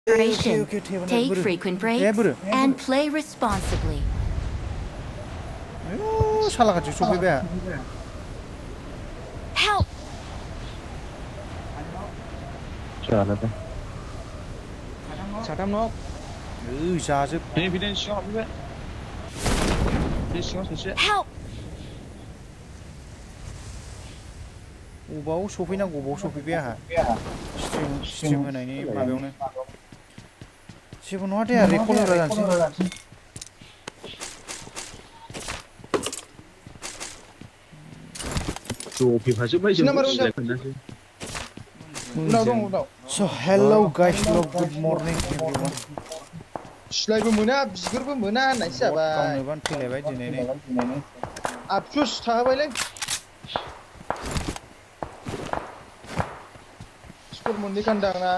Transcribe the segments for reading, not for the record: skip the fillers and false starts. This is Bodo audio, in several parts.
Take frequent breaks and play responsibly. 살아가지고 소비배. Help! 잘하다. 잘함 자즉. 비는 비는 시간 없네. 비는 시간 없지. Help! 오바우 소비나고 오바우 소비배야. 시점 하나니 마병네. 지금 어디야 리콜러라 잔지. So hello guys, good morning everyone. Selaibो मोना बिगुरबो मोना होननायसो जाबाय गावनोबानो फैलायबाय दिनै आफसुस थाबायलै स्कुल मोननै गानदां ना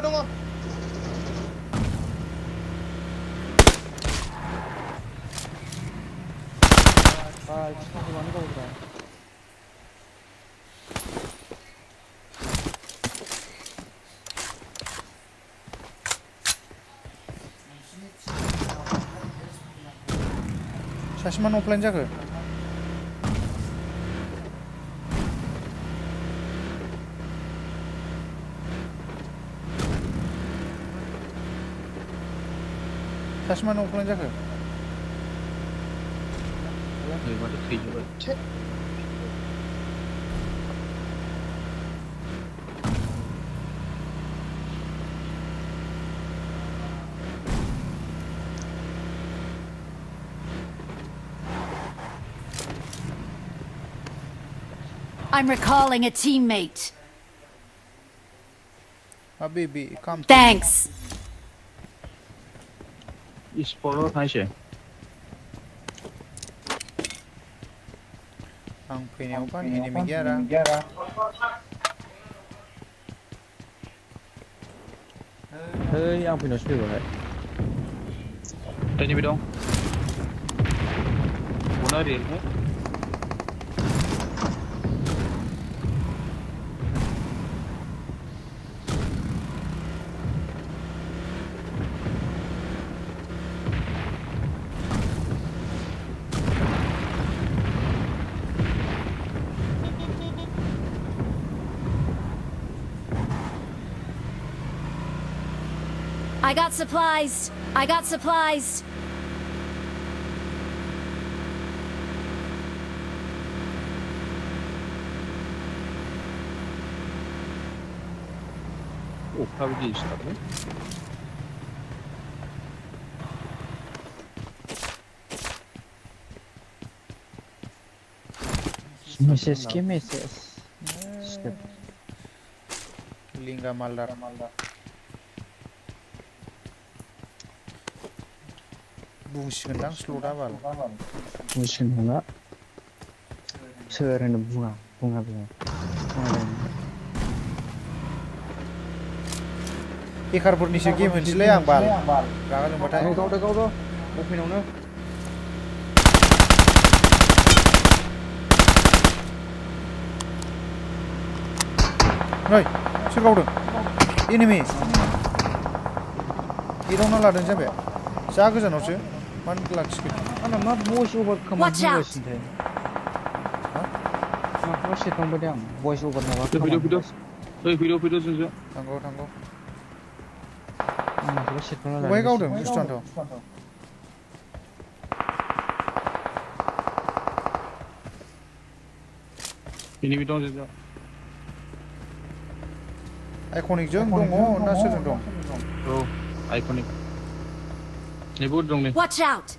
दङ सासे मा अफलाइन जाखो सासे मा अफलाइन जाखो I'm recalling a teammate. Habibi, come. Thanks. 이스포로 다시. Ang pinaw pa ni Miguera. Hey, ang pinasuyo ba? Tanya bidong. Muna rin eh. I got supplies. I got supplies. O, prawie gdzieś tak, nie? Meses ki meses. Lingga maldar. बुंसिगोनदां स्ल'दा बाल बुंसिगोन नङा सोर होनो बुङा बेकारफोरनिसो गेम होनसैलै आं बाल रागा जोंबाथाय गावदो अपेनावनो नै सोर गावदों एनिमि एदावना लादों जाबाय जा गोजानावसो मानो लाखिखो आंना मा भइस ओभार खालामनो होगासिनो मा भइस खालामबाय आं भइस ओभार माबा फैदो जोंजों थांगौ आं भइस खालामना बहाय गावदों बुस्थुआनोथ' एनिमि दं जोंजों आइकनिकजों दङ ना सोरजों दं औ आइकनिक नेबो दं ने Watch out.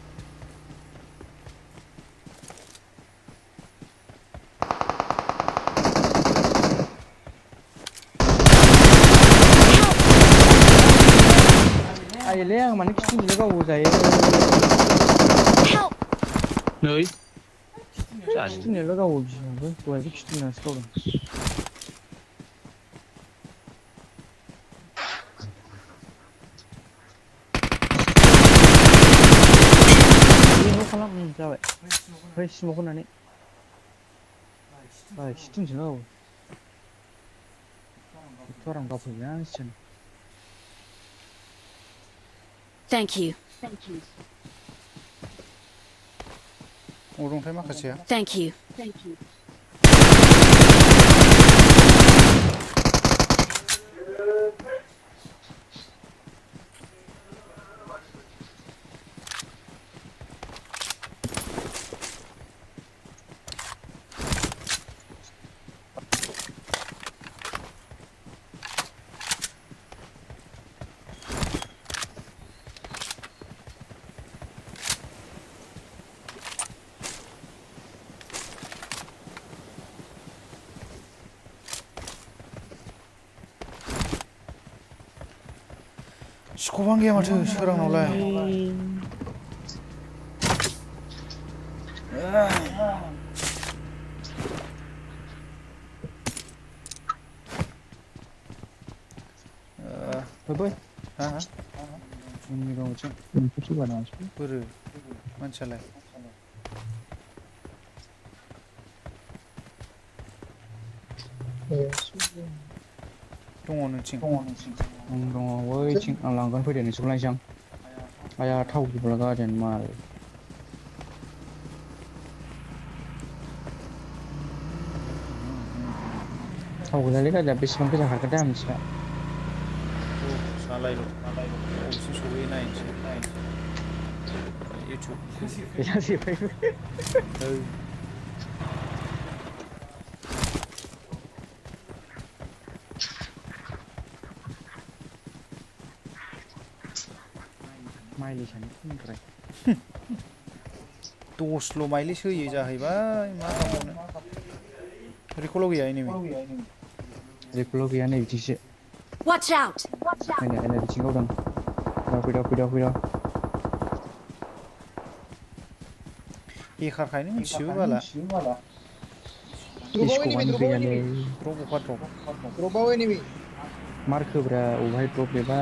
आइले आं माने खिथिनिल' गावो जायो नै खिथिनिल' गावो बिमाबो दहायबो खिथिनासो गावदों खालाम जाबाय ओमफ्राय स्मक होनानै सिथिंसो औ आराम गावफैबाय आं सिन Thank you. अरंथाय माखासेया Thank you. सिख'बां गैया माथो सोरांनावलाय फैबाय हा जोंनि गावजों नोंसोरसो बारा बोरो मानसियालाय दङ नोंथिं दङ बैथिं आं लांगोन फैदो नोंसोरखौ लायसै आं आया थाव जोबला गारजों माल थाव गैलालै गारिया बेसेबां गोजान खारखोथाय आं मिथिला सालायल' बबेसिम सहैयो नायनोसै इउटुब गैला जोब्बायबो माइलेजआनो खमद्राय 10ल' माइलेज होयो जाहैबाय मा खालामबावनो रिकल गैया एनिमि रिकल गैया नै बिथिंसो Watch out. नायनाय बिथिं गावदों फैदाव बेखारखायनो मिथिजोबो बाला स्क'बानो गैयालै द्रप अफा द्रप Drop enemy. मारखोब्रा अबहाय द्रप एबा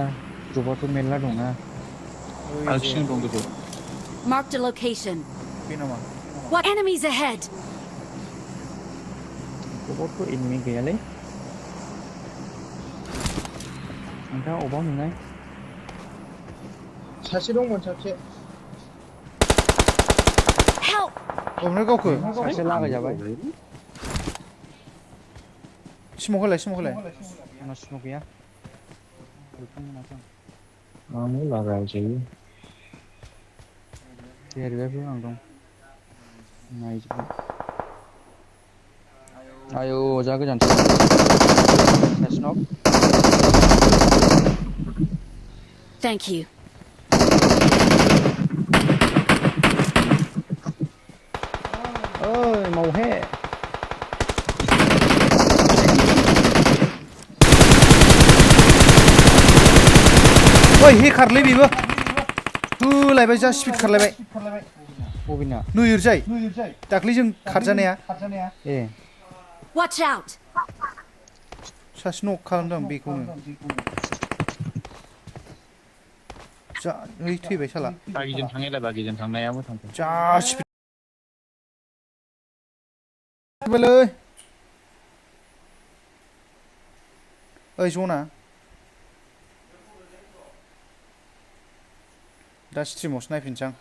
द्रपआथ' मेरला दंना ओइ जे आगसिजों दं गोजौ Marked a location. बे नामा What enemies ahead? द्रपआवथ' एनिमि गैयालै नोंथाङा अबाव नुनाय सासे दंमोन सासे Help! अबेनिफ्राय गावखो सासे लागायजाबाय स्मक होलाय आंनाव स्मक गैया बेखौ मोनाखै आं मानो लागायजायो देरबायबो आं दं नायजोबबाय आयौ जा गोजानसो सासे नक Thank you. ओइ मावहे ओइ हे खारलै बेबो होलायबाय जा स्पिड खारलायबाय बबेना नोयिरजाय दाख्लै जों खारजानाया ए Watch out. सासे नक खालामदों आं बेखौनो जा ओइ थैबाय साला बागिजों थांनायलाय बागिजों थांनाया मोजां जा स्पिड फैबायलै ओइ जना दा स्ट्रिमावसो नायफिनसै आं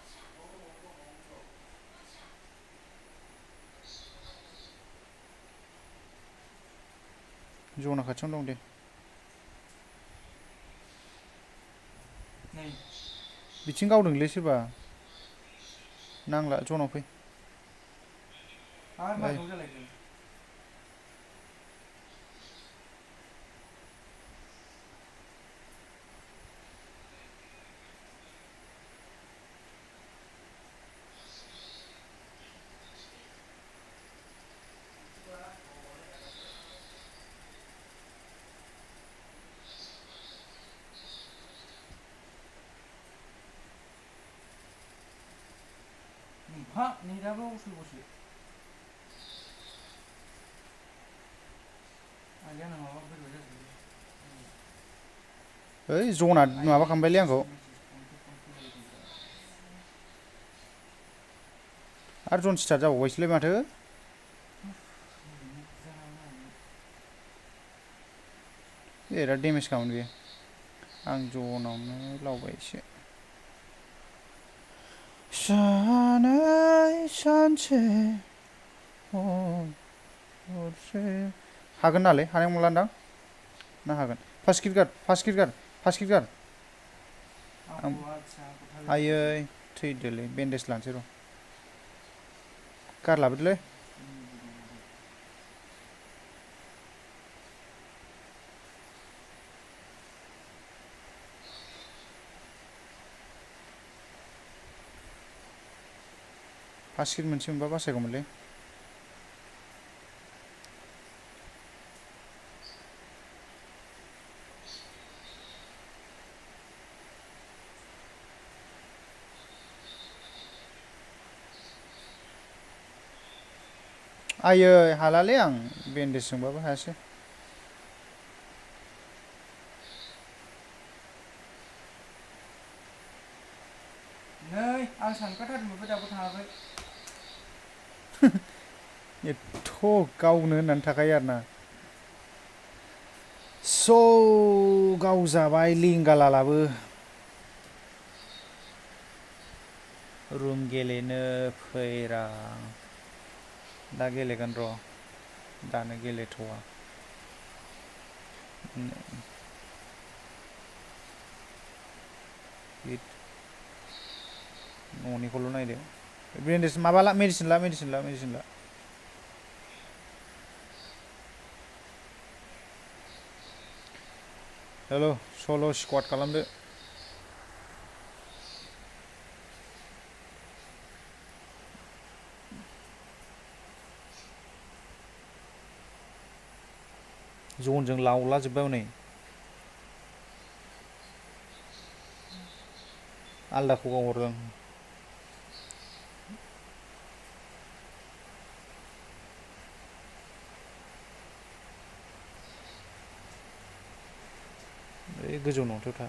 जना खाथियावनो दं दे बिथिं गावदोंलै सोरबा नांला जनाव फै हा नेटाबो उसुल बसो ओइ जना माबा खालामबायलै आंखौ आरो जन स्टार्ट जाबावबायसोलै माथो बिराद डेमेज खामोन बेयो आं जनावनो लावबाय एसे सानै सानसे हरसे हागोन नालै हानाय नंलादां ना हागोन फार्स्ट किट गार्ड आयै थैदोलै बेन्डेज लानोसै र' गार लाबोदोलै फार्स्ट किट मोनसे मोनबा बासायगौमोनलै आयै हालालै आं बेन्डेजजोंबाबो हायासै नै आं सानखाथारदोंमोन बे दाबो थाङाखै एथ' गावनो होननानै थाखायो आरोना स' गावजाबाय लिंगालालाबो रुम गेलेनो फैरा दा गेलेगोन र' दानो गेलेथ'वा न'निखौल' नायदो बेन्डेज माबा ला मेडिसिन ला हेल' सल' स्क्वाड खालामदो जनजों लावलाजोब्बाय हनै आलदाखौ गावहरदों बै गोजौ न'थायाव था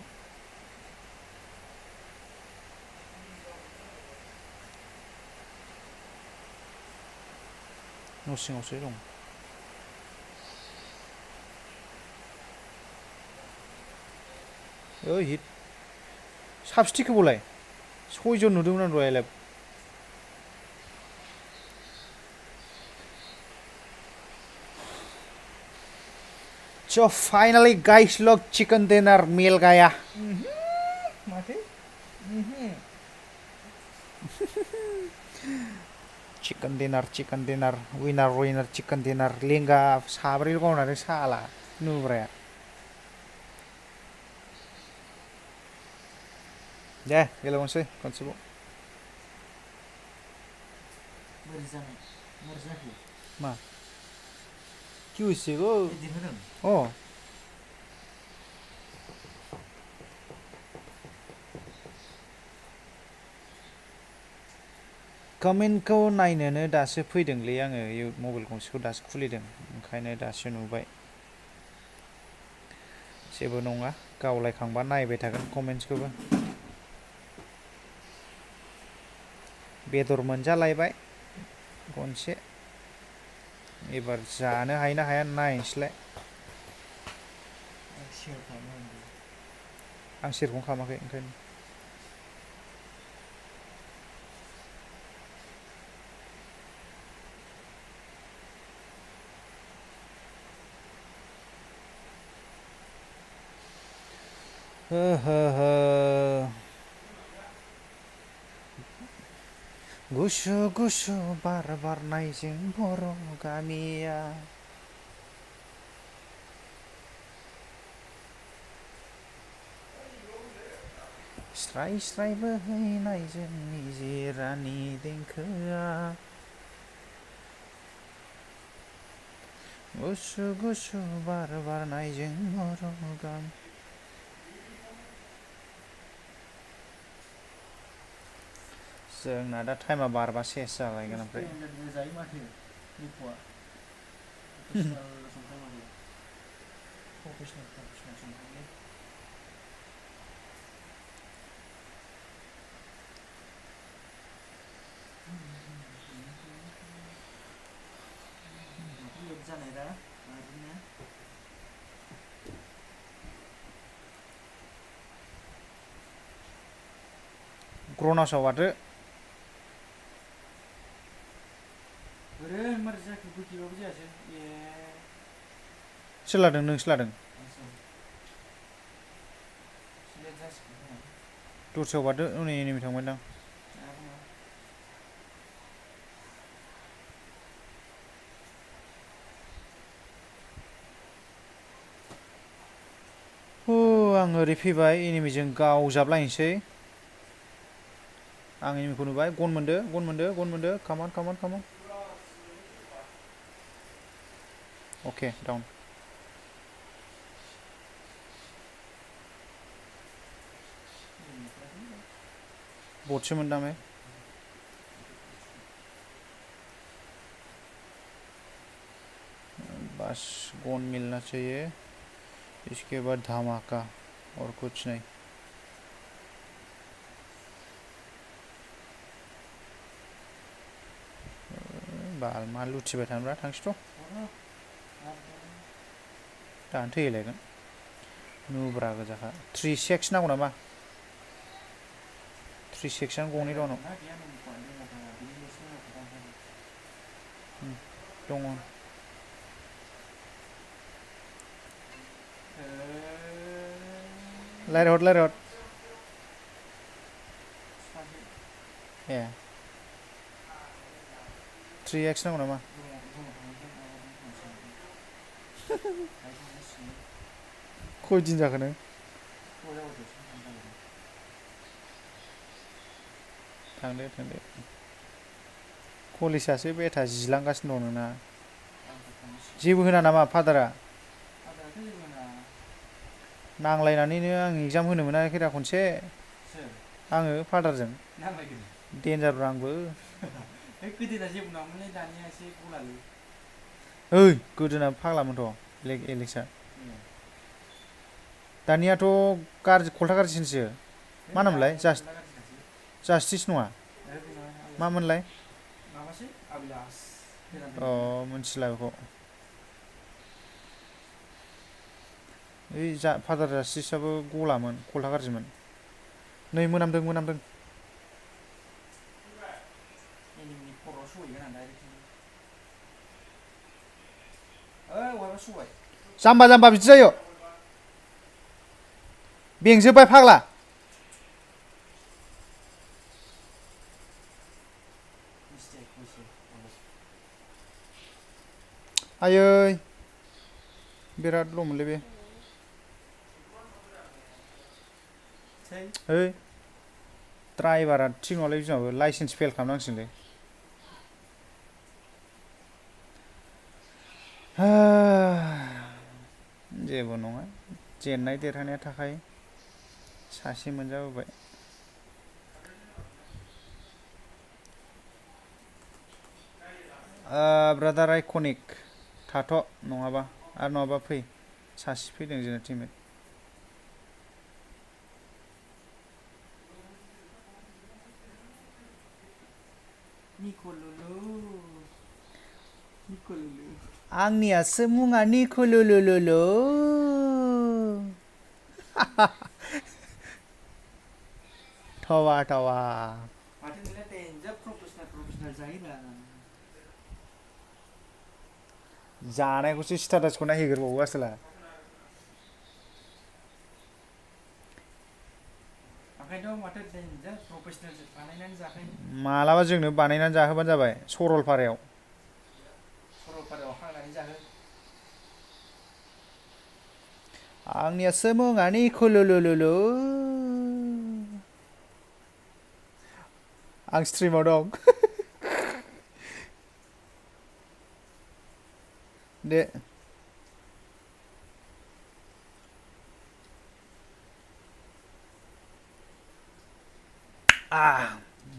न' सिङावसो दं ओइ हिट साबसिटिखौबोलाय सयजन नुदोंमोन आं दहाय live So finally guys look chicken dinner meal gaya माथो chicken dinner winner chicken dinner लेंगा साब्रै गावनानै साला नुब्राया दे गेलेबावनोसै खनसेबाव मा किउसिखौ अ कमेन्टखौ नायनोनो दासो फैदोंलै आङो मबाइल गंसेखौ दासो खुलिदों ओंखायनो दासो नुबाय जेबो नङा गावलायखांबा नायबाय थागोन कमेन्ट्सखौबो बेदर मोनजालायबाय गनसे एबार जानो हायो ना हाया नायनोसैलाय आं सेरखौनो खालामाखै ओंखायनो गुसु गुसु बार बारनायजों बर' गामिया स्राय स्राय बोहैनायजों निजिरानि देंखोआ गुसु गुसु बार बारनायजों बर' गामि जोंना दा टाइमा बारबा सेस जालायगोन ओमफ्राय ग्रनासाव बारदो सोर लादों नोंसो लादों दरसायाव बारदो हनै एनिमि थांबायदां आं ओरै फैबाय एनिमिजों गावजाबलायनोसै आं एनिमिखौ नुबाय गन मोनदो कामन अके डाउन बटसो मोनदां बे बस गन मिलना चाहिए इसके बाद धमाका और कुछ नहीं बाल मा लुथिबाय थानोब्रा थांसैथ' दानो थैलायगोन नुब्रा गोजाखा 3 नांगौ नामा 3 आनो गंनै दं दङ लायरायहर ए 3x नांगौ नामा खय दिन जाखो नों थांदो कलेजआसो बेथा जिलांगासिनो दं नोंना जेबो होना नामा फादारा नांलायनानैनो आं एगजाम होनो मोनाखै दा खनसे आङो फादारजों देन्जारब्रा आंबो ओइ गोदोना फाग्लामोनथ' एलेक्सा दानियाथ' कल्टा गाज्रिसिनसो मा नामलाय जास्टिस नङा मामोनलाय मोनथिला बेखौ ओइ फादार जास्टिसआबो गलामोन कल्टा गाज्रिमोन नै मोनामदों जाम्बा बिदि जायो बेंजोब्बाय फाग्ला आयै बिराद ल'मोनलै बे ओइ ड्राइभारा थिग नङालै बिमाबो लाइसेन्स फेल खालामनांसिगोनलै जेबो नङा जेननाय देरहानाया थाखायो सासे मोनजाबोबाय ब्रादार आइकनिक थाथ' नङाबा फै सासे फैदों जोंना टिममेट आंनियासो मुङा निखुलुलुलुलु थावा जानायखौसो स्टेटासखौ नायहोग्रोबावो आसोला मालाबा जोंनो बानायनानै जाहोबानो जाबाय सरलपारायाव आंनियासो मुङा निखुलुलुलुलु आं स्ट्रिमाव दं दे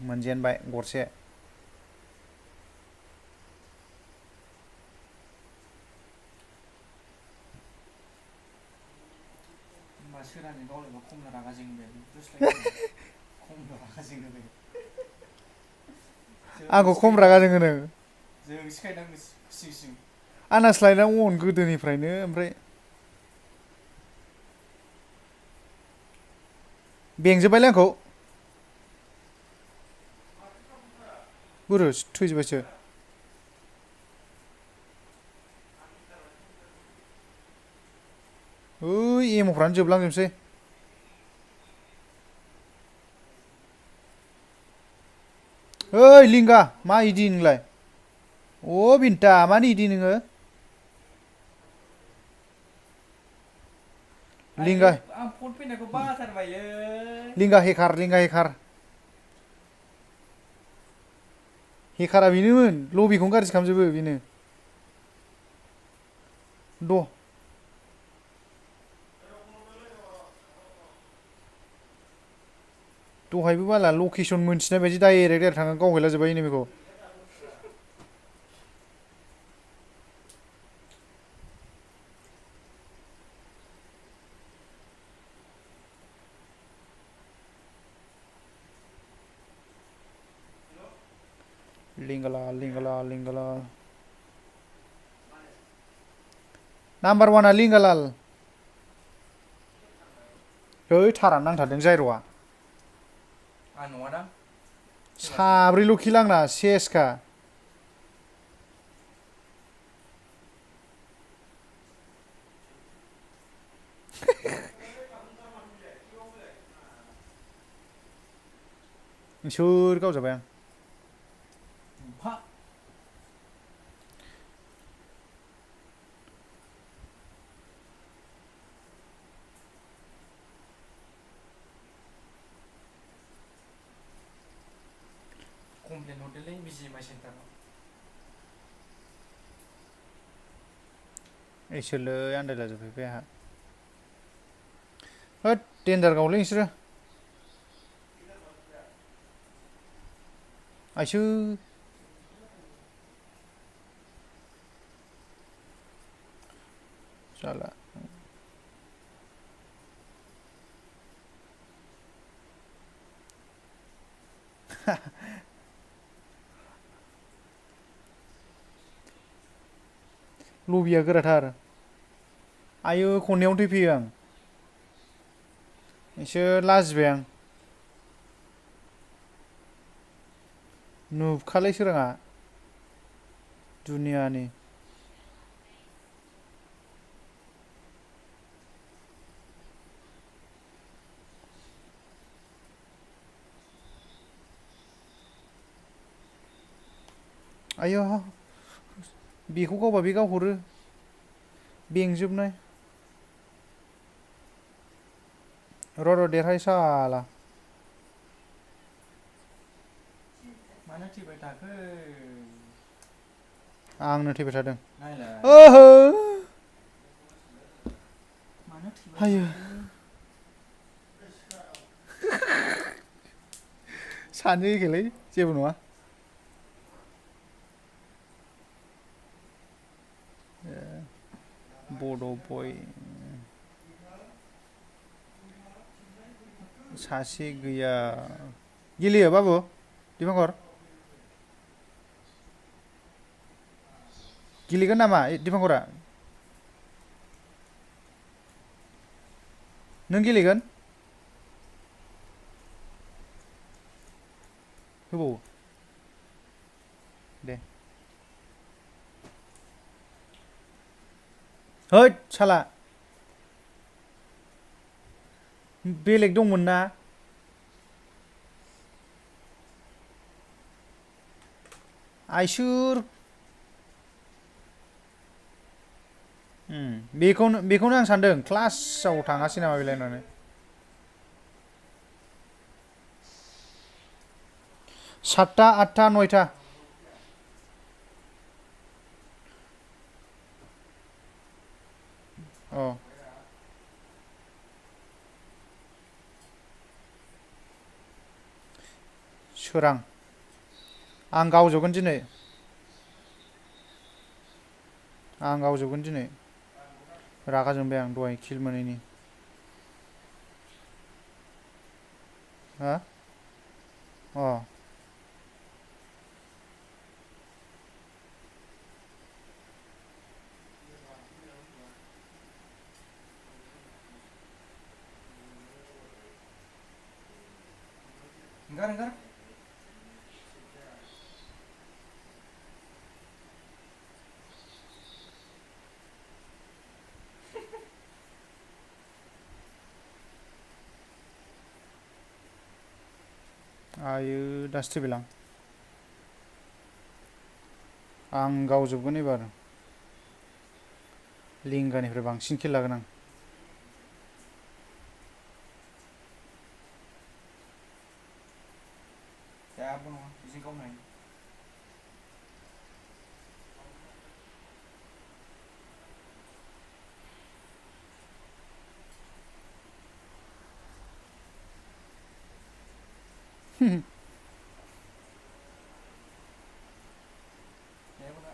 मोनजेनबाय गरसे आंखौ खम रागा जोङो नों आनास्लायना अन गोदोनिफ्रायनो ओमफ्राय बेंजोब्बायलै आंखौ बोरो थैजोब्बायसो ओइ एम'फ्रानो जोबलांजोबसै ओइ लिंगा मा इदि नोंलाय अ बिन्टा मानो इदि नोङो लिंगा आं फन फैनायखौ बाथारबायलै लिंगा हेकार हेकारा बेनोमोन लबिखौनो गाज्रि खालामजोबो बेनो दहायबो बाला लकेसन मोनथिनाय बायदि डाइरेक्ट थाङो गावहैला जोब्बाय बेखौ लिंगाला नाम्बार वानआ लिंगालाल है थारानो नांथारदों जायर'आ आं नङादां साब्रैल' किल आंना सेसखा सोर गावजाबाय आं फा कमप्लेन हरदोलै बिजिएमआइ सेन्टाराव इसोरलै आन्दायला जोबबाय आंहा होद देन्जार गावलै नोंसोरो आइसो जाला लबिया गोराथार आयु खननैयावनो थैफैयो आं एसे लाजिबाय आं नुबखालै सोराङा दुनियानि आयु बेखौ गावबा बे गावहरो बेंजोबनाय र' देरहाय साला मानो थैबाय थाखो आंनो थैबाय थादों नायलाय ओहो मानो थैबाय आयु सानैजों एखेलै जेबो नङा बड' बय सासे गैया गेलेयो बाबु दिबांकर गेलेगोन नामा दिबांकरा नों गेलेगोन होबावो दे हैद साला बेलेग दंमोन ना आइसोर बेखौनो आं सानदों क्लासाव थाङासै नामा बेलाय होननानै सातथा आठथा नयथा अ सोरां आं गावजोबगोन दिनै आं गावजोबगोन दिनै रागा जोंबाय आं दहाय किल मोनैनि हा अ Enggak. आयो दासो थैबायलां आं गावजोबगोन एबार लिंगानिफ्राय बांसिन किल लागोन आं जेबो नङा बिजों गावनो हायो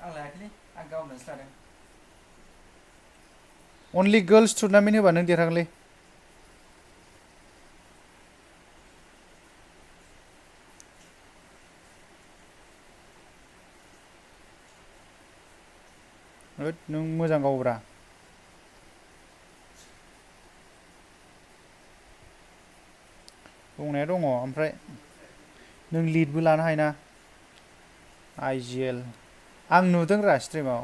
आं लायाखैलै आं गावनासो लादों अनलि गर्ल्स टुर्नामेन्ट होबा नों देरहागोनलै होद नों मोजां गावब्रा दंनाया दङ ओमफ्राय नों लिडबो लानो हायोना आइजिएल आं नुदोंरा स्ट्रिमाव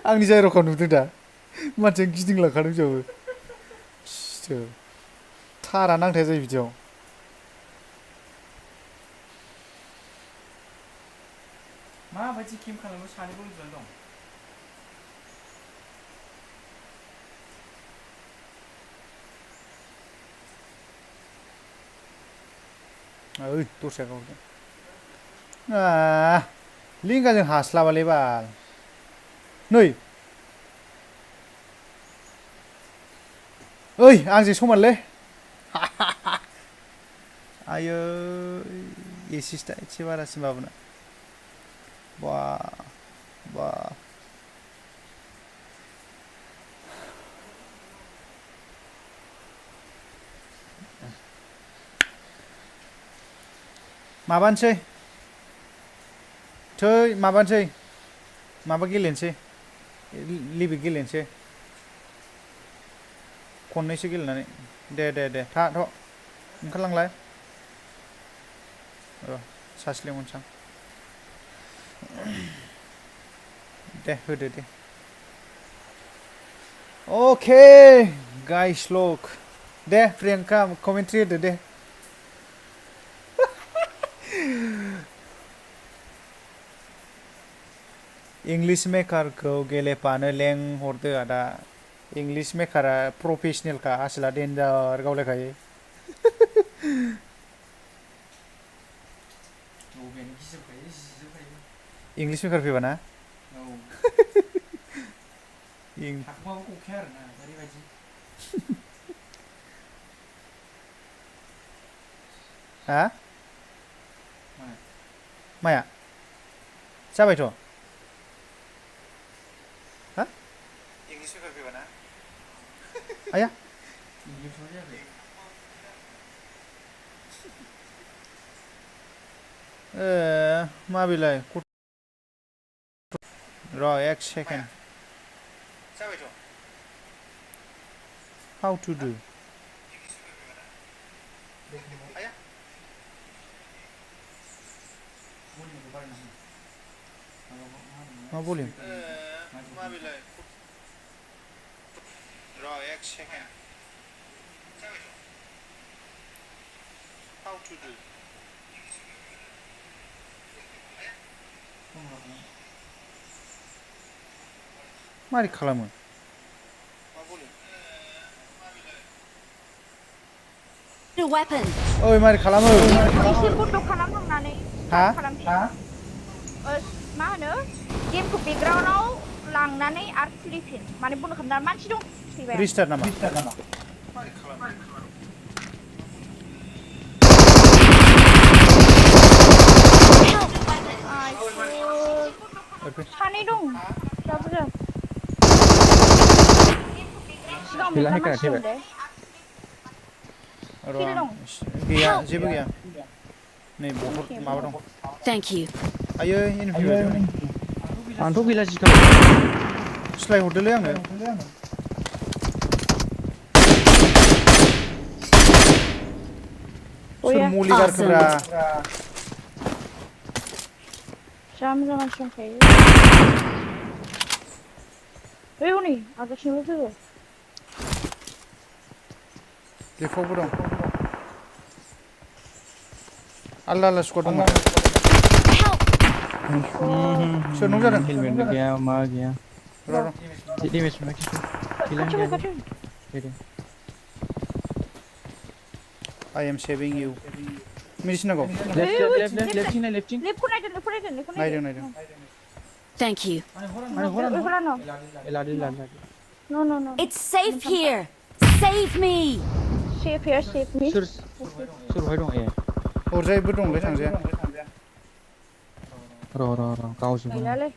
आंनि जायरखौ नुदों दा मानसिया गिदिंलांखादों जबो थारा नांथाया जायो बिदियाव माबायदि केम खालामो सानैबो उन्दुनानै दं ओइ दस्राया गावदों लिंगाजों हास्लाबालै बाल नै ओइ आंजों समानलै आयो एसिस्टा एसे बारासिन बाबुना बा माबानोसै माबानोसै माबा गेलेनोसै लिबिक गेलेनोसै खननैसो गेलेनानै दे थाथ' ओंखारलांलाय र' सासे लेंहरनोसै आं दे होदो दे अके गाइस लक दे प्रियंका कमेन्ट्रि होदो दे इंलिश मेकारखौ गेलेफानो लेंहरदो आदा इंलिश मेकारा प्रफेसनेलखा आसोला डेन्जार गावलायखायो बबेयानो गिजोबखायो जिजोबखायो इंलिश मेकार फैबा ना औ थाखोमाबो गखाया आरोना ओरैबायदि हा माया जाबायथ' हा इंलिश मेकार फैबा ना आया इंलिशआव जायाखै माबेलाय र' एक सेकेन्ड जाबायथ' हाउ टु डु आया मा भलिउम माबेलाय र' एक सेकेन्ड जाबायथ' हाउ टु डु मारै खालामो The weapon. ओइ मारै खालामो एसे बन्द' खालामहांनानै हा खालामफिन मा होनो गेमखौ बेकग्राउन्डआव लांनानै आरो खुलिफिन माने बन्द' खालामनानै मानसि दं थैबाय रिस्टार्ट नामा सानै दं सिगाङाव गैला मेरला हेकारा मानसि दं थैबाय दे किल दं गैया जेबो गैया नै बहर माबा दं Thank you. आयो एनिमि आंथ' गैला जिथाव स्लाइ हरदोलै आंनो सोर मुलि गारखोब्रा जाम संखायो हनै आगासिनो फैगौ लेफावबो दं आलदा आलदा स्क्वाड दं सोर नं जादों हेलमेट गैया मा गैया र' डेमेज मोना खिन्थु गैला गैया दे I am saving you medicine नांगौ लेफ्ट थिं लेफ्टखौ नायदों नायदों Thank you. No. It's safe here. Save me. Save here, save me. सोर बहाय दं ए हरजायबो दंलै थांजाया र' गावजोबो गैलालै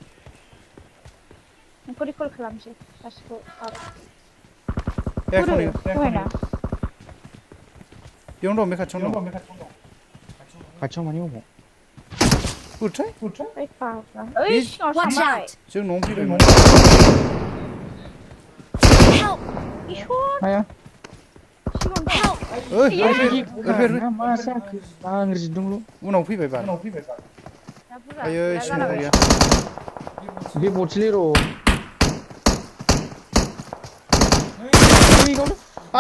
नोंखौ रिकल खालामसै गासिखौ ए खनै दहायना बेयावनो दं बे खाथियावनो दं खाथियाव मानि अबाव गुरथाय ओइ फाग्ला ओइ सिङाव Watch थांबाय out. जों न'आव फैबाय Help. इसर आया सिगां दं ओइ मा जाखो आं रिजिदोंल' उनाव फैबाय बा आयो सिङाव गैया बे बटलै र'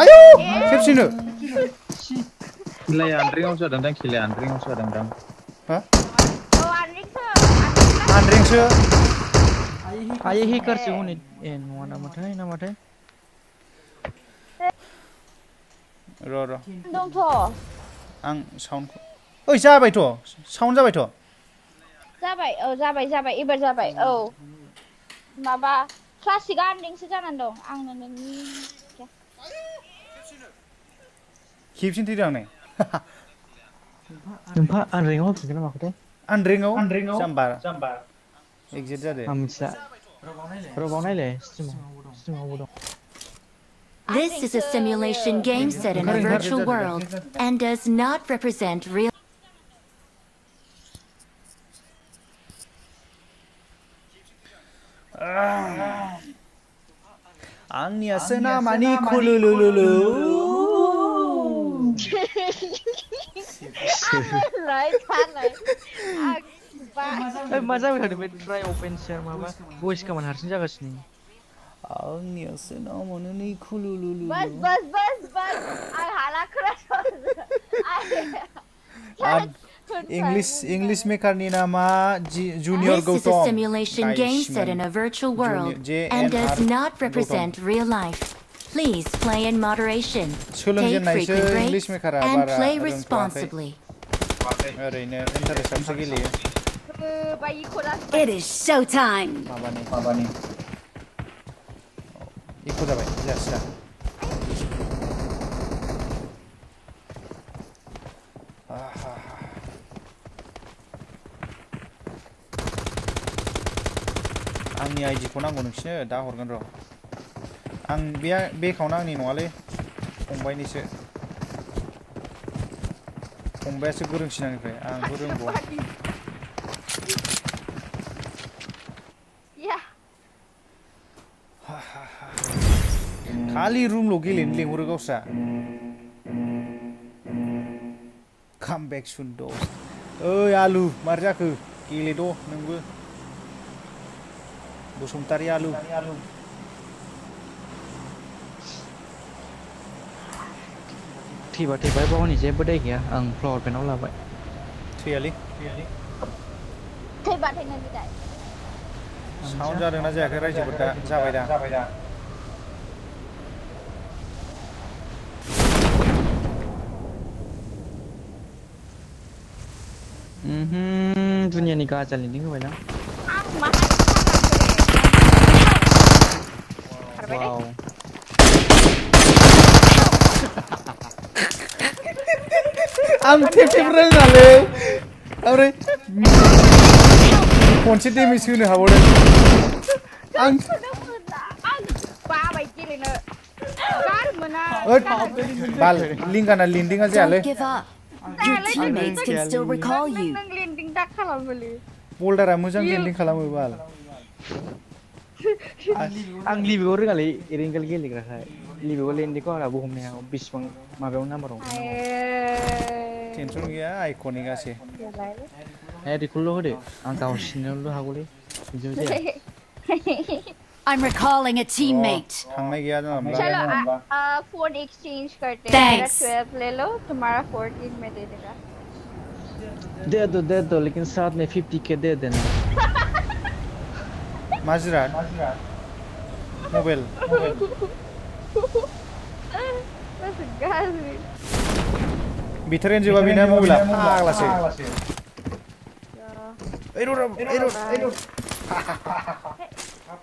आयौ खेबसेनो खेलाया आनद्रिङाव जादों दां खेलाया आनद्रिङावसो जादों दां हा औ आनद्रेंसो आयै हेकारसो हनै ए नङा नामाथाय र' दंथ' आं साउन्डखौ ओइ जाबायथ' साउन्ड जाबायथ' जाबाय एबार जाबाय औ माबा क्लासिकआ आनदिंसो जानानै दं आंनो नोंनि खेबसेनो थैदों आं नै नोंफा आनरेंआव होफिनगोन ना माखोथाय आनद्रेंआव जाम्बा एगजिट जादो आं मिथिला र' बाव नायलाय स्ट्रिमावबो दं This is a simulation game set in a virtual world and does not represent real. आंनिया सोनामानि खुलुलुलुलु मा जाबाय थादों बे ट्राइ अपेन शेयार माबा भइस कमान हारसिं जागासिनो आंनिया सोनामानि खुलुलुलु बस आं हाला खोनासंनो इंलिश मेकारनि नामा junior This is a Gautam simulation game set in a virtual world and does not represent real life. Please play in moderation. Take frequent breaks and play responsibly. ओरैनो इन्टारेस्टआवसो गेलेयो It is showtime. माबानि इको जाबाय जासिना आंनि आइडिखौ नांगौ नोंसिनो दा हरगोन र' आं बे एकाउन्टआ आंनि नङालै फंबायनिसो फंबायासो गोरोंसिन आंनिफ्राय आंबो रोंगौ खालि रुमल' गेलेनो लेंहरो गावस्रा कामबेक सुन्द ओइ आलु मार जाखो गेलेद' नोंबो बसुमतारी आलु थैबा बावनि जेबो दाय गैया आं फ्लावर पेनाव लाबाय थैयालै थैबा थैनो बिदाय साउन्ड जादोंना जायाखै रायजोफोर दा जाबाय दा दुनियानि गाजा लिंदिं होबायना वाव आं टेप रोङालै ओमफ्राय खनसे डेमेज होनो हाबावदों आं बाबाय गेलेनो गार मोना बाल लिंगाना लिंदिंगा जायालै Don't give up. Your teammates can still recall you. नों लेन्दिं दा खालामोलै बल्डारा मोजां लेन्दिं खालामो बाल आं लिबिगौ रोङालै एरेंगेल गेलेग्राखाय लिबिगौ लेन्दिखौ आंहा बुहुमनि हायाव बेसेबां माबायाव नाम्बाराव टेनसन गैया आइकनिकआसो रिकल होदो आं गावसिनोल' हागौलै बिदिबो जाया I'm recalling a teammate. थांनाय गैया जानला चलो मोनला फोन एक्सचेंज करते हैं Thanks. मेरा 12 ले लो तुम्हारा 14 में दे देगा दे दो लेकिन साथ में 50k दे देना माजिरात मबाइल बस गाली बिथोरेन जोबा बिना मबाइला फाग्लासो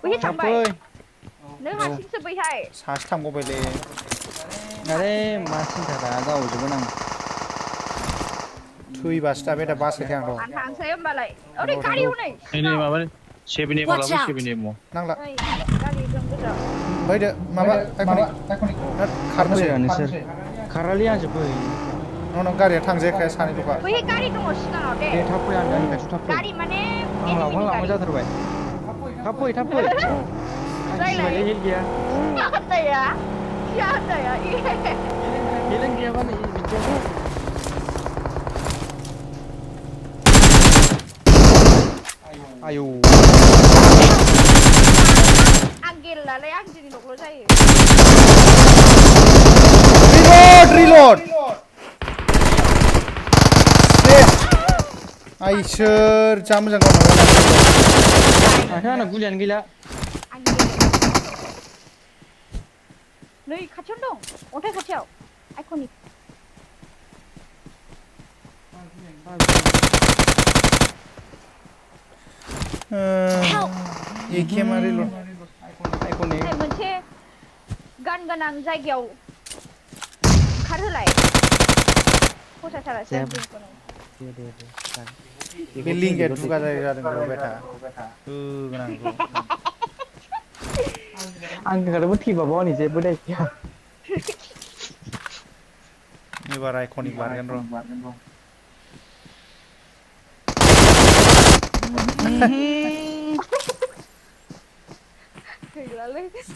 बैहाय थांबाय नों हारसिंसो बैहाय सासे थांबावबायलै अरे मा सिन्था दा गावजोबगोन आं थैबासो दा बे दा बासायखाय आं र' आं थांसै होमबालाय ओरै गारि हनै नै माबा 7 एम Watch out. 7 एम नांला गारि दं गोजाव ओमफ्राय दो माबा आइकनिक खारनोसै नोंसोर खारालै आंजों फै नोंनाव गारिया थांजायाखाय सानैल'खा बैहाय गारि दङ सिगाङाव दे दे थाब फै आं दानि खाथियाव थाब फै गारि माने आं लांनो जाथारबाय थाब फै आं गिबायलै हेल गैया क्या होता है हेल गैयाबा नै बिदियाव आयौ आं गेललालै आं दिनै न'ल' जायो रिल'ड आइसोर जा मोजां गावनांगौ माथो आंना गुलियानो गैला नै खाथियावनो दं अन्थाइ खाथियाव आइकनिक एकेमा रिल'ड आइकनिक मोनसे गान गोनां जायगायाव खारहोलाय फसायथारासै आं दिनखौनो बे लिंगिया दुगा जादों बेटा होगोनांगौ आं गारबो थैबाबो आंनि जेबो दाय गैया एबार आइकनिक बारगोन र'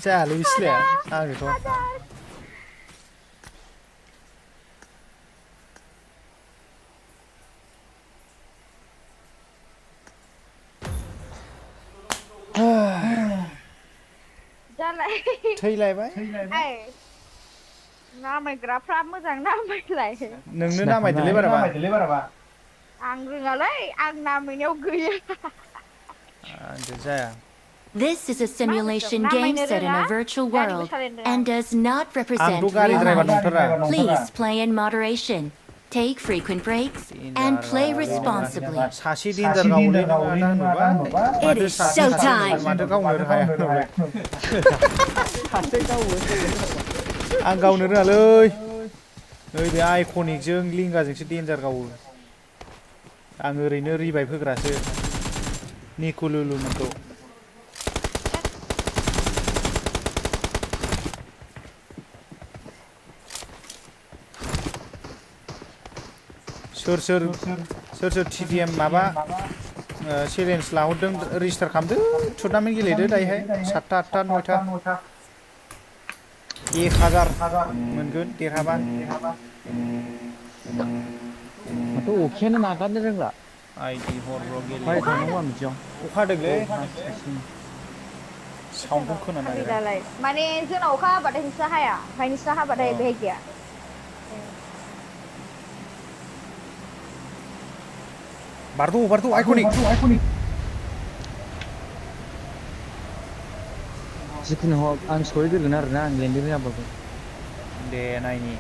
जायालै बिसलाया आंनिथ' थैलायबाय नामायग्राफ्रा मोजां नामायलाय नोंनो नामायदोलै बाराबा आं रोङालै आं नामायनायाव गैया आंजों जाया This is a simulation game set in a virtual world and does not represent आंथ' गारि real ड्राइभार life. नंथारा Please play in moderation. Take frequent breaks and play responsibly. सासे डेन्जार गावलै It is showtime. माथो गावनो हाया आं गावनो रोङालै नै बे आइकनिकजों लिंगाजोंसो डेन्जार गावो आं ओरैनो रिभाइभ होग्रासो निकुलुलुमोनखौ सोर टिडिएम माबा चेलेन्ज लाहरदों रेजिस्टार खालामदो टुर्नामेन्ट गेलेदो दायोहाय 7टा 8टा 9टा 1000 मोनगोन देरहाबा माथो अखायानो नागारनो रोंला आइदि हरल' गेले थांनांगौ आं बिदियाव अखा हादोंलै साउन्डखौ खोनानो नागिरा माने जोंनाव अखा हाबाथाय नोंस्रा हाया ओमफ्राय नोंस्रा हाबाथाय बेहाय गैया बारद' आइकनिक जिखुनु हक आं सहैग्रोगोन आरोना आं लेन्दिं रोङाबाबो दे नायनि